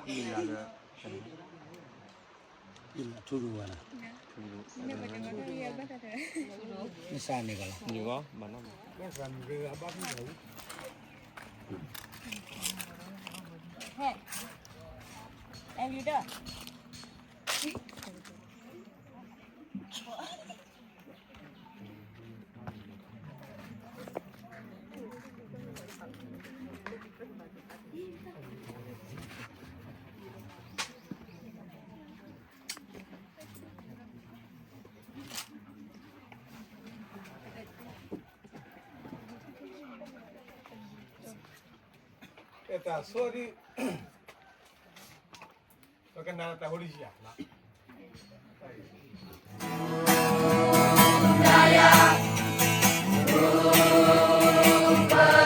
မ့ၢ်လၢ ထူဒိၣ်ဝဲဒၣ် မ့ၢ်စးန့ၣ်ကလီၤ ဟဲ အဲၣ် အဲၣ်တၢ်ဆိဒ် ပကနၣ်တၢ်ဟိလံယၤ ဘု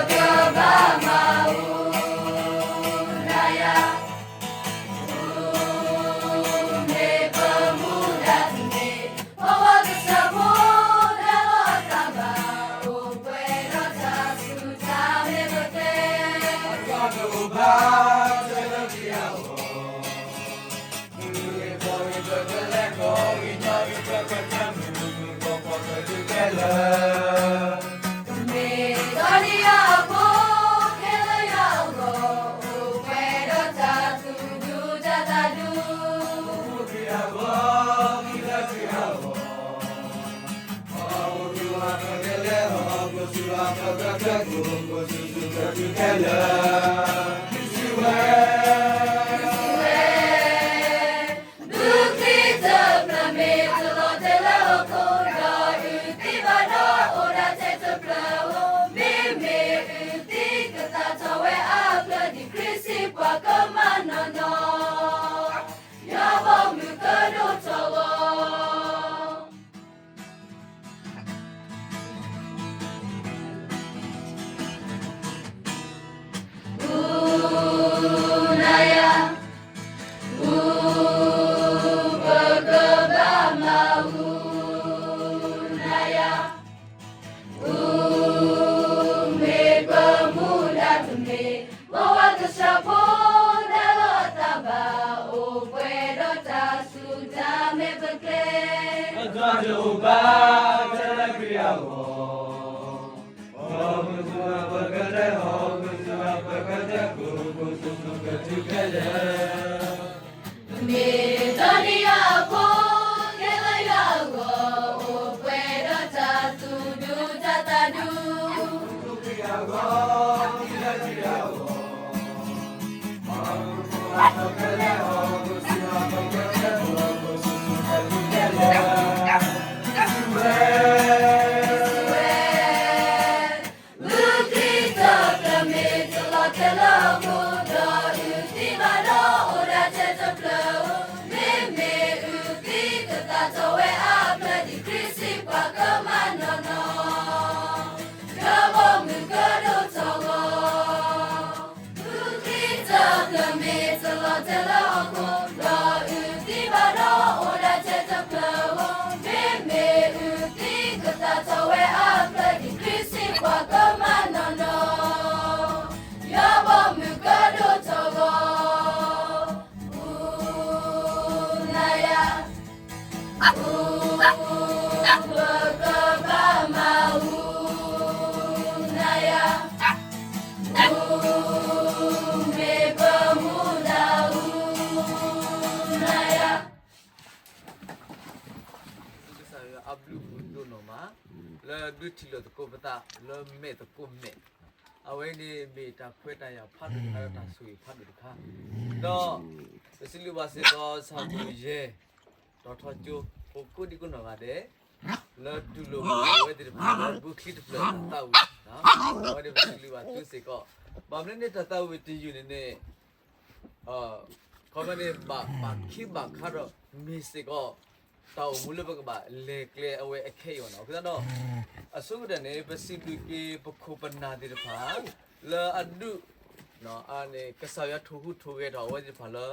ချံတဖျၢၣ် မ့ၢ်တလီၤတဲာ်လၢဟီၣ်ခိၣ်ဒီး အုၣ်သံဘၣ်ဒီးအိၣ်ဒၣ်ထဲတဖျၢၣ်ဧိၤ, မ့မ့ၢ်အုၣ်သံကသးထီၣ်ဝဲအါဖျၢၣ် ဒ်ခရံာ်စံးပှၤကမၣ်နီၢ်နီၢ်, ယွၤဘီမုၢ်ကဒိၣ်ထီၣ်လီၤ. အူနယၤ, အူပကဘၣ်မၤ အူနယၤ, အူမ့ၢ်ပမူဒါတမ့ၢ်, ဘဝကစၢ်ဖိတၢ်လီၤအသးဘၣ်, အိၣ်ပှဲၤဒီးတၢ်စူၢ်တၢ်မဲာ်ပကျဲ, အတၢ်တအိၣ်ဘၣ်ထဲလၢခရံာ်အဂီၢ် ပကလဲၤဟီၣ် ပကလဲၤဟီၣ် ပကလဲၤဟီၣ် ပကလဲၤဟီၣ် ပကလဲၤဟီၣ် မ့ၢ်တနံၤအံၤအဃိ ကဲလၢယွၤအဂီၢ် အိၣ်ပှဲၤဒီးတၢ်သူၣ်ဒူတၢ်သးဒူ ဘုချံတဖျၢၣ် မ့ၢ်တလီၤတဲာ်လၢဟီၣ်ခိၣ်ဒီး အုၣ်သံဘၣ်ဒီးအိၣ်ဒၣ်ထဲတဖျၢၣ်ဧိၤ, မ့မ့ၢ်အုၣ်သံကသးထီၣ်ဝဲအါဖျၢၣ် ဒ်ခရံာ်စံးပှၤကမၣ်နီၢ်နီၢ်, ယွၤဘီမုၢ်ကဒိၣ်ထီၣ်လီၤ. ဘုချံတဖျၢၣ် မ့ၢ်တလီၤတဲာ်လၢဟီၣ်ခိၣ်ဒီး အုၣ်သံဘၣ်ဒီးအိၣ်ဒၣ်ထဲတဖျၢၣ်ဧိၤ, မ့မ့ၢ်အုၣ်သံကသးထီၣ်ဝဲအါဖျၢၣ် ဒ်ခရံာ်စံးပှၤကမၣ်နီၢ်နီၢ်, ယွၤဘီမုၢ်ကဒိၣ်ထီၣ်လီၤ. အူနယၤ, အူပကဘၣ်မၤ အူနယၤ, အူမ့ၢ်ပမူဒါ အူနယၤ. ကစၢ်ယွၤအဘျုးအဖှိၣ်ဒိၣ်နီၢ်မး လၢဒုးထံၣ်လိာ်သကိးပသး လၢမဲာ်သကိးမဲာ်, အဝဲန့ၣ်မ့ၢ်တၢ်ခွဲးတၢ်ယာ်ဖးဒိၣ်တခါ ဒီးတၢ်ဆိၣ်ဂ့ၤဖးဒိၣ်တခါ, ဒီးပစံးဘျုးဘၣ်စ့ၢ်ကီး ဆၣ်ဖိကီၢ်ဖိယဲၢ် ဒီးထီကၠိ ဖိကိးဒံကိးနီၢ်ဂၤဒဲး လၢတူၢ်လိာ်အဝဲသ့ၣ်တဖၣ်လၢ ဘုချံတဖျၢၣ်တၢ်သးဝံၣ်, အဝဲန့ၣ်ပစံးဘျုးဘၣ်သုစ့ၢ်ကီး, ဘၣ်မနုၤန့ၣ် တၢ်သးဝံၣ်တယုၢ်န့ၣ်န့ၣ် ခီဖျိန့ၣ် ဘၣ်ဘၣ်ခံဘၣ်ခါဒီး မ့ၢ်စ့ၢ်ကီး တၢ်အိၣ်မူလၢပကဘၣ်လဲၤကျဲအဝဲအခဲအံၤအီၤနီၤ. အဃိသတးဒီး အဆိကတၢၢ်န့ၣ် ပစံးဘျုးက့ၤပခိၣ်ပနၢ်သ့ၣ်တဖၣ် လၢအဒုး ကစၢ်ယွၤထိၣ်ဟူးထိၣ်ဂဲၤထီၣ်အဝဲသ့ၣ်တဖၣ်လၢ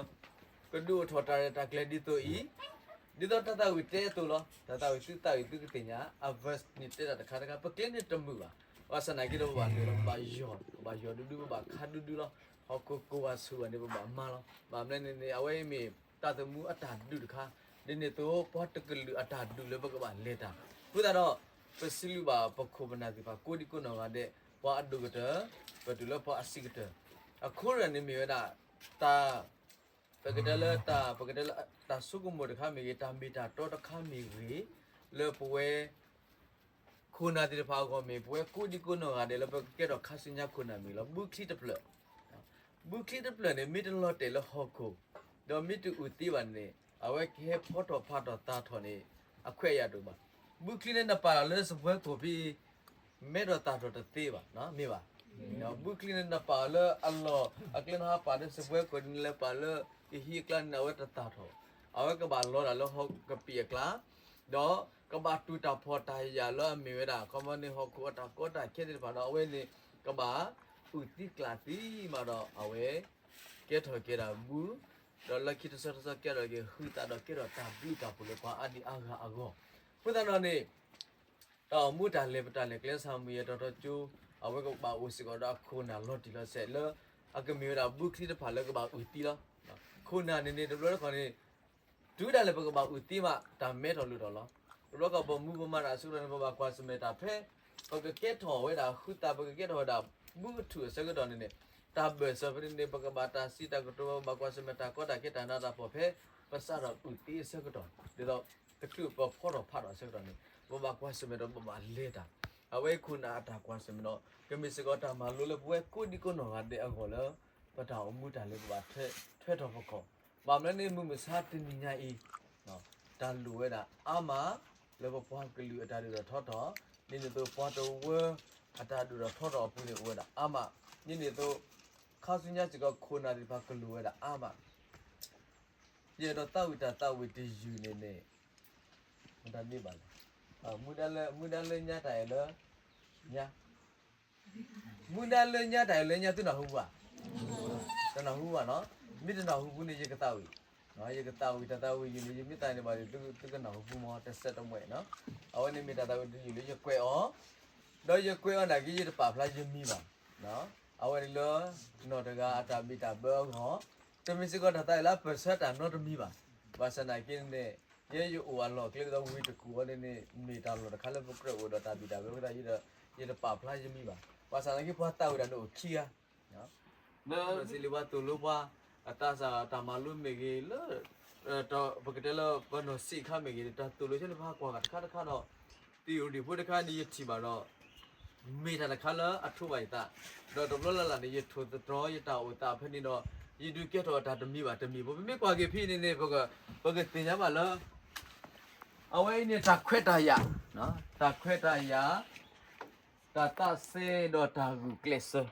ကဒုးအိၣ်ထီၣ်တၢ်ရဲၣ်တၢ်ကျဲၤဒ်သိးအံၤ, ဒ်သိးတၢ်သးဝံၣ်တဲအသိးလီၤ. တၢ်သးဝံၣ်သုသးဝံၣ်သုကသ့ၣ်ညါ အ verse န့ၣ်တဲတၢ်တခါတခါ ပကျဲန့ၣ်တမုာ်ဘၣ်. ဘၣ်ဆၣ်သနာ်က့ဒီး ပဘၣ်လဲၤလီၤ ပဘၣ်ယီၤ ပဘၣ်ယီၤဒူဒူ ပဘၣ်ခးဒူဒူလီၤ. ဟီၣ်ခိၣ်ကိးဝါဆူၣ်ဘၣ်န့ၣ် ပဘၣ်မၤလီၤ. ဘၣ်မနုၤန့ၣ်န့ၣ် အဝဲအံၤမ့ၢ်တၢ်သမူအတၢ်ဒုးတခါ, ဒ်န့ၣ်အသိး ပှၤတကလုာ်အတၢ်ဒုးလၢပကဘၣ်လဲၤတၢ်. အဃိသတးဒီး ပစံးဘျုးဘၣ်ပခိၣ်ပနၢ်သ့ၣ်တဖၣ် ကိးဒံကိးနီၢ်ဂၤဒဲး, ပှၤအဒိၣ်ကတၢၢ် ပတုၤလၢပှၤအဆံးကတၢၢ်, အခိရၣ်န့ၣ်မ့ၢ်ဝဲဒၣ် တၢ် ပကတဲလၢတၢ် ပကတဲလၢ တၢ်ဆိကမိၣ်တခါမ့ၢ်ဂ့ၤ, တၢ်မ့ၢ်တၢ်တီတခါမ့ၢ်ဂ့ၤ, လၢပဝဲ ခိၣ်နၢ်သ့ၣ်တဖၣ်အဂီၢ်မ့ၢ် ပဝဲကိးဒံကိးနီၢ်ဂၤဒဲးလၢပကကဲထီၣ်ခါဆူညါခိၣ်နၢ်မ့ၢ်လီၤ. ဘုချံတဖျၢၣ်, ဘုချံတဖျၢၣ်န့ၣ် မ့ၢ်တလီၤတဲာ်လၢဟီၣ်ခိၣ်, ဒီးမ့ၢ်တအုၣ်သံဘၣ်န့ၣ် အဝဲကဟဲဖီထီၣ်ဖးထီၣ်သးထီၣ်န့ၣ် အခွဲးအယာ်ဒိၣ်မး. ဘုချံန့ၣ်နပာ်လီၤလၢစပွဲခိၣ်ဖဲ မဲထီၣ်သၣ်ထီၣ်တသ့ဘၣ်, မ့ၢ်ဘၣ်. ဘုချံန့ၣ်နပာ်လၢအလီၢ်အကျဲ နဟးပာ်လၢစပွဲခိၣ်န့ၣ် လဲၤပာ်လၢကဟံးအကျါန့ၣ် အဝဲတသၣ်ထီၣ်, အဝဲကဘၣ်လီၤတၢ်လၢဟီၣ်ကပံာ်အကျါ, ဒီးကဘၣ်တူၢ်တၢ်ဖှီၣ်တၢ်ယာ်လၢအမ့ၢ်ဝဲဒၣ် ခီမီန့ၣ် ဟီၣ်ခိၣ်အတၢ်ကီတၢ်ခဲသ့ၣ်တဖၣ်ဒီး အဝဲန့ၣ် ကဘၣ်အုၣ်သံကျၣ်သံမးဒီး အဝဲ ကဲထီၣ်က့ၤဒၣ်ဘု, ဒီးလၢခံတဆီတဆီကဲထီၣ်က့ၤဟုသးဒီးကဲထီၣ်တၢ်ဘျုးတၢ်ဖှိၣ်လၢပှၤအါဒံအါဂၤအဂီၢ်. အဃိသတးဒီးန့ၣ် တၢ်အိၣ်မူတၢ်လဲၤ ပတၢ်လဲၤကျဲ ဆၣ်မုၢ်ယဲၢ်တီၤထီကၠိ အဝဲကဘၣ်အိၣ်စ့ၢ်ကီးဒီးအခိၣ်နၢ်လီၤတံၢ်လီၤဆဲးလၢ အကမ့ၢ်ဝဲဒၣ်ဘုချံတဖၣ်လၢကဘၣ်အုၣ်သံလီၤ. ခိၣ်နၢ်န့ၣ်န့ၣ် တဘျီတခီၣ်န့ၣ် တုၤဒၣ်လဲာ်ပကဘၣ်အုၣ်သံမး တၢ်မဲထီၣ်လိၣ်ထီၣ်လီၤ. တဘျီတခီၣ်ပမူပမၤတၢ်အဆၢကတီၢ်န့ၣ် ပဘၣ်ကွၢ်ဆၢၣ်မဲာ်တၢ်ဖဲ ပကကဲထီၣ်ဝဲဒၣ်ဟုသး ပကကဲထီၣ်ဝဲဒၣ်ဘုကထူၣ်အဆၢကတီၢ်န့ၣ်န့ၣ် တၢ်ဘၢၣ်စၢၤဖဲန့ၣ်န့ၣ် ပကဘၣ်တၢ်စံးတၢ်ကတိၤ ပကဘၣ်ကွၢ်ဆၢၣ်မဲာ်တၢ်ကီတၢ်ခဲတၢ်နးတၢ်ဖှီၣ်ဖဲ ပစးထီၣ်အုၣ်သံအဆၢကတီၢ် ဒ်သိး တချုးပဖီထီၣ်ဖးထီၣ်အဆၢကတီၢ်န့ၣ် ပဘၣ်ကွၢ်ဆၢၣ်မဲာ်ဒီးပဘၣ်လဲၤတၢ်. အဝဲအံၤခိၣ်နၢ်အတၢ်ကွၢ်ဆၢၣ်မဲာ်ဒီး ကမ့ၢ်စ့ၢ်ကီးတၢ်မၤလိလၢပဝဲကိးဒံကိးနီၢ်ဂၤဒဲးအဂီၢ်လၢ ပတၢ်အိၣ်မူတၢ်လဲၤကဘၣ်ထွဲထီၣ်ဖီခိၣ်. ဘၣ်မနုၤန့ၣ် မုၢ်မဆါတနံၤညါအံၤ တၢ်လိၣ်ဝဲဒၣ်အါမး လၢပပှၤကလုာ်အတၢ်ဒိၣ်ထီၣ်ထီထီၣ်, ဒ်န့ၣ်အသိးပှၤတဝၢအတၢ်ဒိၣ်ထီၣ်ထီထီၣ်အပူၤန့ၣ်အိၣ်ဝဲဒၣ်အါမး, ဒ်န့ၣ်အသိး ခါဆူညါစ့ၢ်ကီးခိၣ်နၢ်သ့ၣ်တဖၣ်ကလိၣ်ဝဲဒၣ်အါမး, ယအဲၣ်ဒိးသးဝံၣ်တၢ်သးဝံၣ်တယုၢ်န့ၣ်န့ၣ် မတၤဒ်ဘၣ်လဲၣ်, မူဒါလၢညါတၢ်အဲၣ်လၢညါ မူဒါလၢညါတၢ်အဲၣ်လၢညါသုနၢ်ဟူဘၣ်, တနၢ်ဟူဘၣ်နီၤ, မ့ၢ်တနၢ်ဟူဘၣ်န့ၣ် ယကသးဝံၣ်, ယကသးဝံၣ်တၢ်သးဝံၣ်ယုၢ်န့ၣ် ယမ့ၢ်သးန့ၣ်ဘၣ်ဒီး သုကနၢ်ဟူဘၣ်မ့ၢ်တစဲးတမှဲၤနီၤ, အဝဲန့ၣ်မ့ၢ်တၢ်သးဝံၣ်တယုၢ်လၢယကွဲးအီၤ, ဒီးယကွဲးအီၤနာ်က့ ယတပာ်ဖျါယမံၤဘၣ်, အဝဲန့ၣ်လၢ နီၢ်တဂၤအတၢ်ဘံၣ်တၢ်ဘၢအဂီၢ်, တမ့ၢ်စ့ၢ်ကီးတၢ်သးဝံၣ်လၢပၢၢ်ဆၢတၢ်နီတမံၤဘၣ်, ဘၣ်ဆၣ်နာ်က့န့ၣ် ယဲယအိၣ်အလီၢ်အကျဲဒ်သိးဝ့ၢ်တကူၣ်အီၤန့ၣ်န့ၣ် မ့ၢ်တၢ်လီၢ်တခါလၢပကြၢးအိၣ်ဒီးတၢ်ဘံၣ်တၢ်ဘၢဝဲဒၣ်ဒီး ယတပာ်ဖျါယမံၤဘၣ်, ဘၣ်ဆၣ်နာ်က့ ပှၤသးဝံၣ်တၢ်န့ၣ်အိၣ်ခံဂၤ လၢစံးလံပှၤသိၣ်လိပှၤ အသးစၢ်တၢ်မၤလိမ့ၢ်ဂ့ၤလၢ ပကတဲလၢပနီၢ်စံးခါမ့ၢ်ဂ့ၤ တၢ်သိၣ်လိဆၢန့ၣ် ပဟးကွၢ်ဂၤတခါတခါဒီး သံၣ်ရူၢ်ဒံၣ်ဖိတခါန့ၣ် ယထံၣ်ဘၣ်ဒီး မ့ၢ်တၢ်တခါလၢအထိးဘၣ်ယသး, ဒီးတဘျီလၢ်လၢ်န့ၣ် ယထိၣ်သတြီၤယတၢ်အိၣ်သးဖဲန့ၣ်ဒီး ယဒုးကဲထီၣ်တၢ်တမံၤဘၣ်တမံၤဖိ ပမ့ၢ်ကွၢ်က့ၤဖဲန့ၣ်န့ၣ် ပကသ့ၣ်ညါဘၣ်လၢ အဝဲအံၤန့ၣ် တၢ်ခွဲးတၢ်ယာ်, တၢ်ခွဲးတၢ်ယာ် တၢ်သးစဲဒီးတၢ်ဂုာ်ကျဲးစၢး,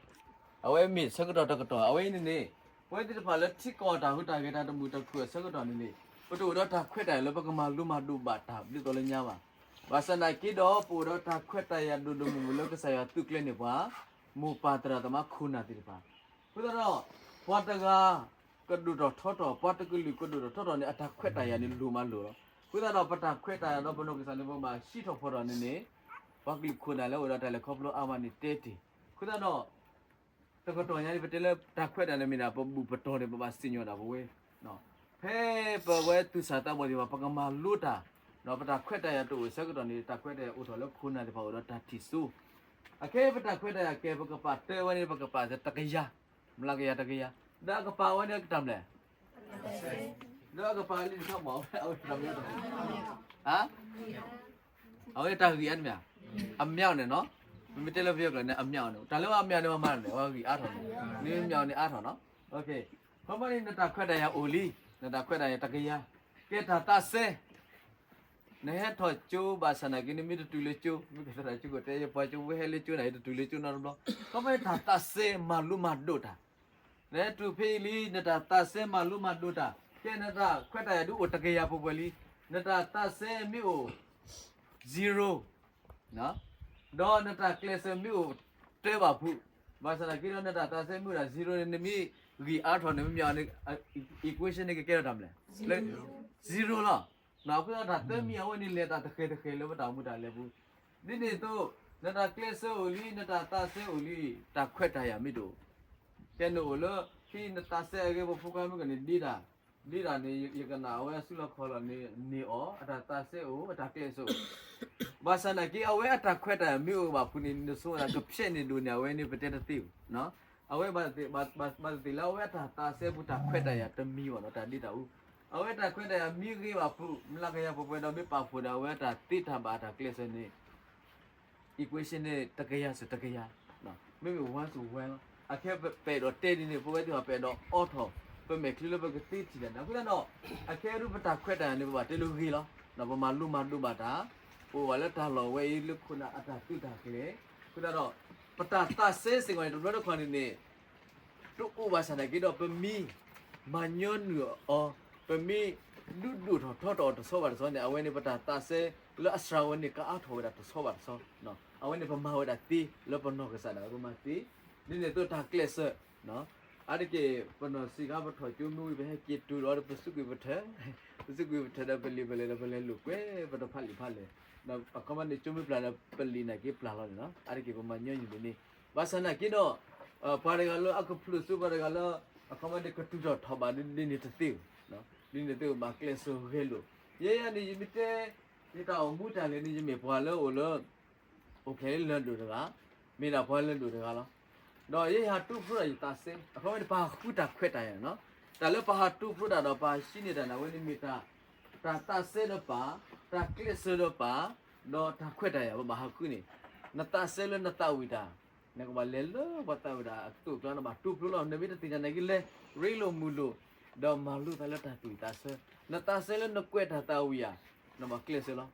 အဝဲမ့ၢ်ဆၢကတီၢ်တကတီၢ် အဝဲအံၤန့ၣ်န့ၣ် ပဝဲသ့ၣ်တဖၣ်လၢထံကီၢ်တၢ်ဟူးတၢ်ဂဲၤတၢ်တမုာ်တခုၣ်အဆၢကတီၢ်န့ၣ်န့ၣ် ပတအိၣ်ဒီးတၢ်ခွဲးတၢ်ယာ်လၢပကမၤလိမၤဒိးဘၣ်တၢ်ဒ်သိးလၢညါဘၣ်. ဘၣ်ဆၣ်နာ်က့ဒီး ပအိၣ်ဒီးတၢ်ခွဲးတၢ်ယာ်ဒိၣ်ဒိၣ်မုၢ်မုၢ်လၢကစၢ်ယွၤသုးကျဲၤန့ၢ်ပှၤ မိၢ်ပၢ်သရၣ်သမါခိၣ်နၢ်သ့ၣ်တဖၣ် အဃိသတးဒီး ပှၤတဂၤကဒိၣ်ထီၣ်ထီထီၣ် ပှၤတကလုာ်ကဒိၣ်ထီၣ်ထီထီၣ်န့ၣ် အတၢ်ခွဲးတၢ်ယာ်န့ၣ်လိၣ်မးလိၣ်လီၤ. အဃိသတးဒီး ပတၢ်ခွဲးတၢ်ယာ်ဒီးပနီၢ်ကစၢ်န့ၣ် ပဘၣ်ဟံးထီၣ်ဖီၣ်ထီၣ်န့ၣ်န့ၣ် ပှၤကလုာ်ခိၣ်နၢ်လၢအိၣ်ဒီးတၢ်လဲၤခီဖျိအါမးန့ၣ်တဲတ့ၢ်. အဃိသတးဒီး တကတီၢ်ညါန့ၣ် ပတဲလၢတၢ်ခွဲးတၢ်ယာ်န့ၣ်မ့ၢ်ဒၣ် ပဘူၣ်ပတီၢ်န့ၣ် ပဘၣ်စံၣ်ညီၣ်ဒၣ်ပဝဲ ဖဲပဝဲသူၣ်စၢ်သးဘီၣ်သ့ၣ်တဖၣ် ပကမၤလိတၢ်, ပတၢ်ခွဲးတၢ်ယာ်တအိၣ်အဆၢကတီၢ်န့ၣ် တၢ်ခွဲးတၢ်ယာ်အိၣ်ထီၣ်လၢခိၣ်နၢ်သ့ၣ်တဖၣ်အိၣ်ဒီးတၢ်ထံၣ်စိ, အခဲအံၤပတၢ်ခွဲးတၢ်ယာ်ကဲ ပကပာ်တၢၢ်ဝဲန့ၣ် ပကပာ်စၢၤတကယၤ, မျးကယၤတကယၤ, ဒီးအကပာ်ဝဲန့ၣ်အကတၢၢ်မလဲၣ်, ဒီးအကပာ်လံတခါမး အဝဲတၢ်မ့ၢ်တၢ် ဟါ အဝဲတၢ်ဂံၢ်အါတမ့ၢ်, အမျးအီၤန့ၣ်နီၤ, ပမ့ၢ်တဲလၢပယီၤကျိာ်န့ၣ် အမျးအီၤန့ၣ် တၢ်လၢအမျးအီၤန့ၣ် ပမၤန့ၣ် အဝဲဂံၢ်အါထီၣ်န့ၣ်, မ့ၢ်မျးအီၤန့ၣ်အါထီၣ်နီၤ, ခီမီန့ၣ် နတၢ်ခွဲးတၢ်ယာ်အိၣ်လံ, နတၢ်ခွဲးတၢ်ယာ်တကယၤ, ကဲတၢ်သးစဲ နဟဲထီၣ်ကၠိဘၣ်ဆၣ်နာ်က့ နမ့ၢ်တတုၤလၢကၠိ, မ့ၢ်ကသးတၢ်ကၠိကတဲ ယပှၤကၠိဖိဟဲလၢကၠိန့ၣ် ယတတုၤလၢကၠိနီတဘျီ, ခီမီန့ၣ်တၢ်သးစဲမၤလိမၤဒိးတၢ်, နဟဲတုၤဖဲအံၤလံ နတၢ်သးစဲမၤလိမၤဒိးတၢ်, ကဲနတၢ်ခွဲးတၢ်ယာ်ဒုးအိၣ်တကယၤပှဲၤပှဲၤလံ, နတၢ်သးစဲမ့ၢ်အိၣ် zero ဒီးနတၢ်ကျဲးစၢးမ့ၢ်အိၣ်တၢဘၣ်ဖုး, ဘၣ်ဆၣ်သနာ်က့ဒီး နတၢ်သးစဲမ့ၢ်အိၣ်ဒၣ် zero န့ၣ် နမ့ၢ်ဂံၢ်အါထီၣ်န့ၣ် မ့ၢ်မ့ၢ်အီၤန့ၣ် equation န့ၣ်ကကဲထီၣ်တၢ်မလဲၣ်, zero လီၤ. အဃိသတးတၢ်သၢမံၤအဝဲန့ၣ် လဲၤတၢ်တဃဲၤတဃဲၤလၢပတၢ်အိၣ်မူတၢ်လဲၤပူၤ, ဒ်န့ၣ်အသိး နတၢ်ကျဲးစၢးအိၣ်လံ နတၢ်သးစဲအိၣ်လံ တၢ်ခွဲးတၢ်ယာ်မ့ၢ်တအိၣ် ကဲနအိၣ်လၢ ဖဲနသးစဲအဂ့ၢ် ပဖိခွါမုၣ်ကန့ၣ်ဒ့တၢ်, ဒ့တၢ်န့ၣ် ယကနၣ်အဝဲအစုလီၢ်ခီၣ်လီၢ်န့ၣ် န့ၢ်အီၤ အတၢ်သးစဲအိၣ် အတၢ်ကျဲးစၢးအိၣ်, ဘၣ်ဆၣ်နာ်က့ အဝဲအတၢ်ခွဲးတၢ်ယာ်မ့ၢ်အိၣ်ဘၣ်ဖုးန့ၣ် နဆိကမိၣ်ကဖျဲးန့ၢ်ဒိၣ်န့ၢ်အဝဲန့ၣ် ပတဲတသ့ဘၣ်. အဝဲဘၣ်သ့ၣ်လၢအဝဲအတၢ်သးစဲပူၤတၢ်ခွဲးတၢ်ယာ်တမံၤဘၣ်နီၤ တၢ်ဒ့တၢ်အူ, အဝဲတၢ်ခွဲးတၢ်ယာ်မ့ၢ်ဂ့ၤဘၣ်ဖုး မျးကယၤပှဲၤပှဲၤဒီးမ့ၢ်ပာ်ဖှိၣ်ဒီးအဝဲတၢ်သ့တၢ်ဘၣ်အတၢ်ကျဲးစၢးန့ၣ် equation န့ၣ် တကယၤစၢၤတကယၤ, မ့မ့ၢ် one စၢၤ one လီၤ. အခဲပအဲၣ်ဒိးတဲဒ်န့ၣ် ပဝဲသ့ၣ်တဖၣ်ပအဲၣ်ဒိးအိးထီၣ် ပမဲာ်ချံလၢပကသ့ထံၣ်တၢ်န့ၣ် အဃိသတးဒီး အခဲအံၤပတၢ်ခွဲးတၢ်ယာ်န့ၣ် ပဘၣ်တဲလၢဂ့ၤလီၤ. ပမၤလိမၤဒိးဘၣ်တၢ်, ပအိၣ်ဘၣ်လၢတၢ်လီၢ်ဝဲအံၤလၢခိၣ်နၢ်အတၢ်သုးတၢ်ကျဲၤ, အဃိသတးဒီး ပတၢ်သးစဲစ့ၢ်ကီးန့ၣ် တဘျီတခီၣ်န့ၣ်န့ၣ် တအိၣ်ဘၣ်ဆၣ်နာ်က့ဒီး ပမ့ၢ်မၤညီနုၢ်အီၤ, ပမ့ၢ်ဒုးဒိၣ်ထီၣ်ထီထီၣ်အီၤတဆီဘၣ်တဆီန့ၣ် အဝဲန့ၣ် ပတၢ်သးစဲလၢအစှၤဝဲန့ၣ် ကအါထီၣ်ဝဲဒၣ်တဆီဘၣ်တဆီ, အဝဲန့ၣ် ပမၤဝဲဒၣ်သ့လၢပနီၢ်ကစၢ်ဒၣ်ဝဲ ပမၤသ့, ဒ်န့ၣ်အသိးတၢ်ကျဲးစၢး အါတက့ၢ် ပနီၢ်စံးခါ ပထီၣ်ကၠိမ့ၢ်ဝံၤ ပဟဲက့ၤတုၤဒီး ပစူးကွံာ်ပထၢ, ပစူးကွံာ်ပထၢဒီး ပလံာ်ပလဲၢ်ဒီး ပလဲၤလိာ်ကွဲ ပတဖးလံာ်ဖးလဲၢ်, အခီပညီန့ၣ် ကၠိမ့ၢ်ပျၢ်ဒီး ပလံာ်နာ်က့ပျၢ်လီၤန့ၣ်လီၤ. အါတက့ၢ် ပမၤညီနုၢ်ဒ်န့ၣ်, ဘၣ်ဆၣ်နာ်က့ဒီး ပှၤတဂၤလၢအကဖျိးစိ ပှၤတဂၤလၢ အခီပညီန့ၣ် ကတုၤထီၣ်ထီၣ်ဘၣ်ဒ်န့ၣ်တသ့ဘၣ်, ဒ်န့ၣ်သ့ ဘၣ်ကျဲးစၢးဂဲၤလိာ်, ယဲယၤန့ၣ် ယမ့ၢ်တဲ ယတၢ်အိၣ်မူတၢ်လဲၤန့ၣ် ယမ့ၢ်ပှၤလၢအိၣ်လၢ အိၣ်ဖျဲၣ်လၢလၢၢ်ဒိၣ်တဂၤ, မ့ၢ်ဒၣ်ပှၤလၢၢ်ဒိၣ်တဂၤလီၤ. ဒီးယဲယဟးတိဖျိတၢ်ယသးစဲ အခီပညီန့ၣ် ပဟးဃုတၢ်ခွဲးတၢ်ယာ်န့ၣ်လီၤ. တၢ်လၢပဟးတိဖျိတၢ်ဒီးပဟးဟံးန့ၢ်တၢ်န့ၣ် အဝဲန့ၣ်မ့ၢ်တၢ် တၢ်သးစဲဒီးပၢ်, တၢ်ကျဲးစၢးဒီးပၢ်, ဒီးတၢ်ခွဲးတၢ်ယာ် ပဘၣ်ဟးဃုန့ၣ်, နသးစဲလၢနသးဝံၣ်တၢ်, နကဘၣ်လဲၤလၢပှၤသးဝံၣ်တၢ်အသိးအကျါ နဘၣ်တိဖျိလီၤ. နမ့ၢ်တသ့ၣ်ညါနာ်က့လဲၤ ရ့လိာ်မုာ်လိာ်, ဒီးမၤလိသးလၢတၢ်သူၣ်ဝံၣ်သးဆၢ, နသးစဲလၢနကွဲးတၢ်သးဝံၣ်ဧါ, နဘၣ်ကျဲးစၢးလီၤ.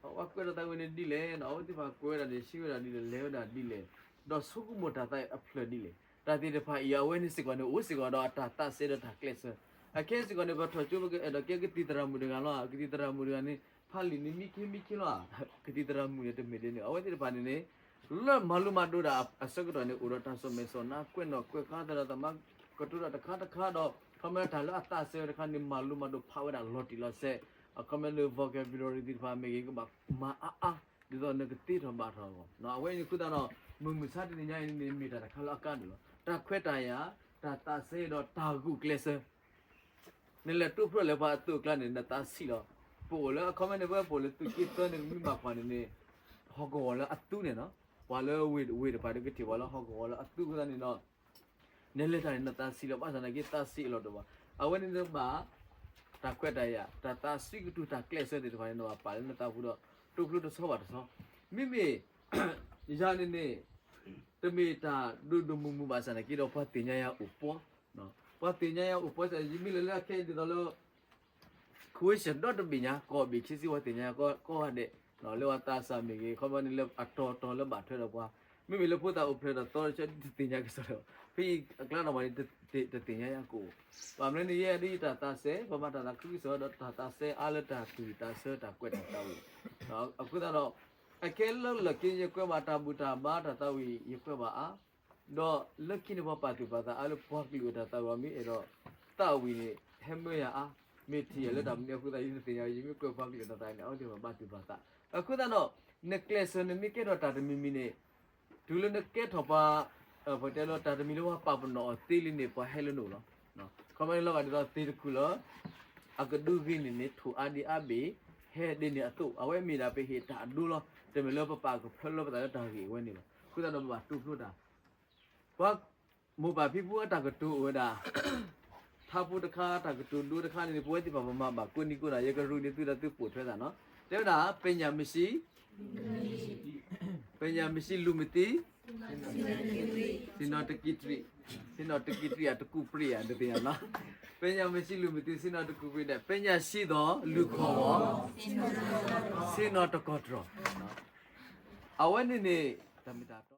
အဝဲကွဲးတၢ်သးဝံၣ်န့ၣ်ဒ်လဲၣ်, အဝဲသ့ၣ်တဖၣ်ကွဲးဝဲဒၣ်န့ၣ် ဆံးဝဲဒၣ်ဒ်လဲၣ်, လဲၤဝဲဒၣ်ဒ်လဲၣ်, ဒီးဆိကမိၣ်တၢ်သးအဖျၢၣ်ဒ်လဲၣ်, တၢ်သ့ၣ်တဖၣ်အံၤ အဝဲန့ၣ်စ့ၢ်ကီးန့ၣ် အိၣ်စ့ၢ်ကီးဒီးအတၢ်သးစဲဒီးတၢ်ကျဲးစၢး. အခဲစ့ၢ်ကီးန့ၣ် ပထီၣ်ကၠိ ပကအဲၣ်ဒိးကဲကသံၣ်သရၣ်မုၣ်တဂၤလီၤ. ကသံၣ်သရၣ်မုၣ်တဂၤန့ၣ် ဖးလံာ်န့ၣ်မံခ့မံခ့လီၤ. ကသံၣ်သရၣ်မုၣ်န့ၣ်တမ့ၢ်ဒ်န့ၣ် အဝဲသ့ၣ်တဖၣ်န့ၣ်န့ၣ် လၢမၤလိမၤဒိးတၢ်အဆၢကတီၢ်န့ၣ် အိၣ်ဒီးတၢ်စိာ်မဲာ်စိာ်နါ ကွဲးနီၣ်ကွဲးဃါသဒီးသမါ ကတိၤတၢ်တခါတခါဒီး ခီပညီတၢ်လၢအသးစဲဝဲတခါန့ၣ် မၤလိမၤဒိးဖးဝဲဒၣ်လီၤတံၢ်လီၤဆဲး, အခီပညီလၢ vocabulary သ့ၣ်တဖၣ်မ့ၢ်ဂ့ၤ ကဘၣ်မၤအါအါ ဒ်သိးနကသ့ထီၣ်ဘၣ်ထီၣ်အဂီၢ်. အဝဲအံၤန့ၣ်အဃိသတးဒီး မုၢ်မဆါတနံၤညါအံၤန့ၣ် မ့ၢ်တၢ်တခါလၢအကါဒိၣ်လီၤ. တၢ်ခွဲးတၢ်ယာ်, တၢ်သးစဲဒီးတၢ်ဂုာ်ကျဲးစၢး နလဲၤတိဖျိလၢပှၤအသိးအကျါန့ၣ် နသးဆံးလီၤ. ပအိၣ်လၢအခီပညီန့ၣ် ပဝဲပအိၣ်လၢသုးက့သၢန့ၣ် မ့ၢ်ဘၣ်ကွၢ်န့ၣ်န့ၣ် ဟီၣ်ကဝီၤလၢအသူန့ၣ်လီၤ. ပှၤလၢဝ့ၢ်တဖၣ်ဒီးကထံၣ်ပှၤလၢဟီၣ်ကဝီၤလၢအသူအဃိသတးန့ၣ်ဒီး နလဲၤတၢ်န့ၣ် နသးဆံးလီၤ ဘၣ်ဆၣ်သနာ်က့သးဆံးအလီၢ်တအိၣ်ဘၣ်. အဝဲန့ၣ်နဘၣ် တၢ်ခွဲးတၢ်ယာ် တၢ်သးဆံးကတုၤတၢ်ကျဲးစၢးသ့ၣ်တဖၣ်န့ၣ် နဘၣ်ပာ်လၢနသးပူၤဒီး တိဖျိတဆီဘၣ်တဆီ. မ့မ့ၢ် ယၤန့ၣ်န့ၣ် တမ့ၢ်တၢ်ဒိၣ်ဒိၣ်မုၢ်မုၢ်ဘၣ်ဆၣ်သနာ်က့ဒီး ပှၤသ့ၣ်ညါယၤအိၣ်ပှီၤ, ပှၤသ့ၣ်ညါယၤအိၣ်ပှီၤစ့ၢ် ယမ့ၢ်လဲၤလၢအခဲအံၤဒ်သိးလၢ question ဒီတဘ့ၣ်ညါ ကိးဘ့ၣ်ခံဆံ ပှၤသ့ၣ်ညါယၤကိးဂၤဒဲး, လၢပှၤသးစၢ်မ့ၢ်ဂ့ၤ ခီပညီန့ၣ်လၢအတီၤတီၤလၢဘၣ်ထွဲဒီးပှၤ, မ့မ့ၢ်လၢဖိသၣ်အိၣ်ဖျဲၣ်ဒီးသီတဆၢ တသ့ၣ်ညါကစီဒီး ဖဲအံၤအကျါန့ၣ်ဘၣ်န့ၣ် တသ့ၣ်ညါယၤကအိၣ်, ဘၣ်မနုၤန့ၣ် ယဲဒ်အံၤတၢ်သးစဲ ပမၤတၢ်သးခုကစီၣ်ဒီးတၢ်သးစဲအါလၢတၢ်သူၣ်ဝံၣ်သးဆၢတၢ်ကွဲးတၢ်သးဝံၣ်, အဃိသတးဒီး အခဲလၢလၢာ်က့ ယကွဲးဘၣ်တၢ်ဘူၣ်တၢ်ဘါတၢ်သးဝံၣ် ယကွဲးဘၣ်အါ ဒီးလၢခံန့ၣ် ပှၤပာ်သူၣ်ပာ်သးအါလၢပှၤကလုာ်အတၢ်သးဝံၣ်မ့ၢ်အဲၣ်ဒိးသးဝံၣ်န့ၣ် ဟဲမၢယၤအါ, မ့ၢ်ထံၣ်ယၤလၢတၢ်မနုၤအဃိသတး ယတသ့ၣ်ညါ ယမ့ၢ်ကွဲးပှၤကလုာ်အတၢ်သးဝံၣ်န့ၣ် အဝဲသ့ၣ်တဖၣ်ဘၣ်သူၣ်ဘၣ်သး, အဃိသတးဒီး နကျဲးစၢးနမ့ၢ်ကဲထီၣ်တၢ်တမံၤမံၤန့ၣ် တုၤလၢနကဲထီၣ်ပှၤ ပတဲလၢတၢ်တမံၤလၢပှၤပာ်ပနီၣ်အီၤသ့လံန့ၣ် ပှၤဟဲလၢနအိၣ်လီၤ. ခီပညီလီၤဂာ်ဒ်သိးသ့ၣ်တခူၣ်လၢ အကဒုဂ့ၤန့ၣ်န့ၣ် ထိၣ်အါဒံအါဘ့ၣ် ဟဲဒ်န့ၣ်အသိး အဝဲမ့ၢ်ဒၣ်ပဟ့ၣ်တၢ်အဒိလီၤ. တမ့ၢ်လၢပပာ်ကဖၢလၢပသးလၢတၢ်ဂ့ၢ်အဝဲန့ၣ်ဘၣ်. အဃိသတးဒီးပဘၣ်တိဖျိတၢ် ပှၤမိၢ်ပၢ်ဖံဖုအတၢ်ကတိၤအိၣ်ဝဲဒၣ် ထါဖိတခါ တၢ်ကတိၤဒိတခါန့ၣ် ပဝဲသ့ၣ်တဖၣ်ပမၤဘၣ်ကိးနံၤကိးနၤ ယကရူၢ်န့ၢ်သုဒီးသုပိာ်ထွဲသးနီၤ. တဲဝဲဒၣ် ပညာမရှိ ပညာမရှိလူမသိ ဆ့ၣ်နီၤတကံတရံး ဆ့ၣ်နီၤတကံတရံး အတကူးပြံး ယတသ့ၣ်ညါနီၤ. ပညာမရှိလူမသိ ဆ့ၣ်နီၤတကူးပြံးဒီး ပညာရှိသောလူခေါ်ဝေါ် ဆ့ၣ်နီၤတကီၢ်တြီၢ်. အဝဲန့ၣ်န့ၣ် တၢ်မ့ၢ်တၢ်တီ